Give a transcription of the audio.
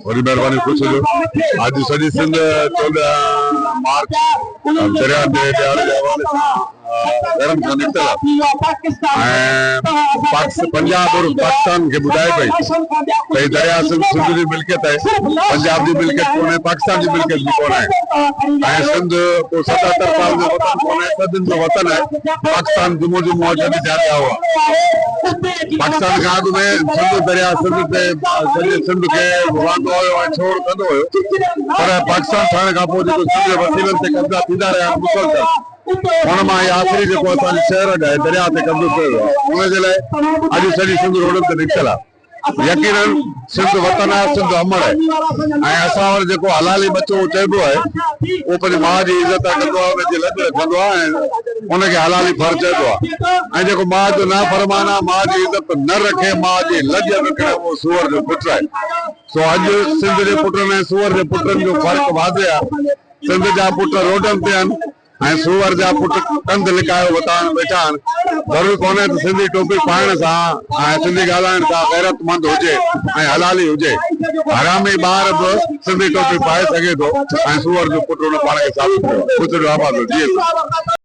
وڏي مهرباني خوش هجو. اڄ سڄي سنڌ 14 مارچ درياء تي ڏهاڙي جي حوالي سان گهرن کان نڪتل آهي ۽ پنجاب عرف پاڪستان کي ٻڌائي پئي ته هي درياء سنڌ سنڌ جي ملڪيت آهي پنجاب جي ملڪيت ڪونهي پاڪستان جي ملڪيت به ڪونه آهي ۽ سنڌ ڪو 77 سال جو وطن ڪونهي صدين جو وطن آهي پاڪستان جمعو جمعو اچ اڄ ٿيا ٿيا هئا پاڪستان کان اڳ ۾ سنڌو درياء سنڌ تي سڄي سنڌ کي وهندو هيو ۽ ڇوڙ ڪندو هيو پر پاڪستان ٺهڻ کان پوء جيڪو سنڌ جي وسيلن تي قبضا ٿيندا رهيا آهن مسلسل ان مان هي آخري جيڪو اسان جي شهر اڳ آهي درياء تي قبضو ڪيو ويو آهي ان جي لاء اڄ سڄي سنڌ روڊن تي نڪتل آهي يقينن سنڌ وطن آهي سنڌ امڙ آهي ۽ اسان وٽ جيڪو حلالي ٻچو چئبو آهي اهو پنهنجي ماء جي عزت ڪندو آهي ان جي لڄ رکندو آهي ۽ ان کي حلالي ڦر چئبو آهي ۽ جيڪو ماء جو نافرمان آهي ماء جي عزت نه رکي ماء جي لڄ رکڻ اهو سوئر جو پٽ آهي سو اڄ سنڌ جي پٽن ۽ سوئر جي پٽن جو فرق واضح آهي سنڌ جا پٽ روڊن تي آهن ۽ سوئر جا پٽ ڪنڌ لڪايو وتان ويٺا آهن. ضروري ڪونهي ته سنڌي ٽوپي پائڻ سان ۽ سنڌي ڳالهائڻ سان غيرتمند هجي ۽ حلالي هجي. حرامي ٻار به سنڌي ٽوپي پائي سگهي ٿو ۽ سوئر جو پٽ ان پاڻ کي ثابت ڪيو آهي. پڇ جو آباد هجي. جيئي سنڌ.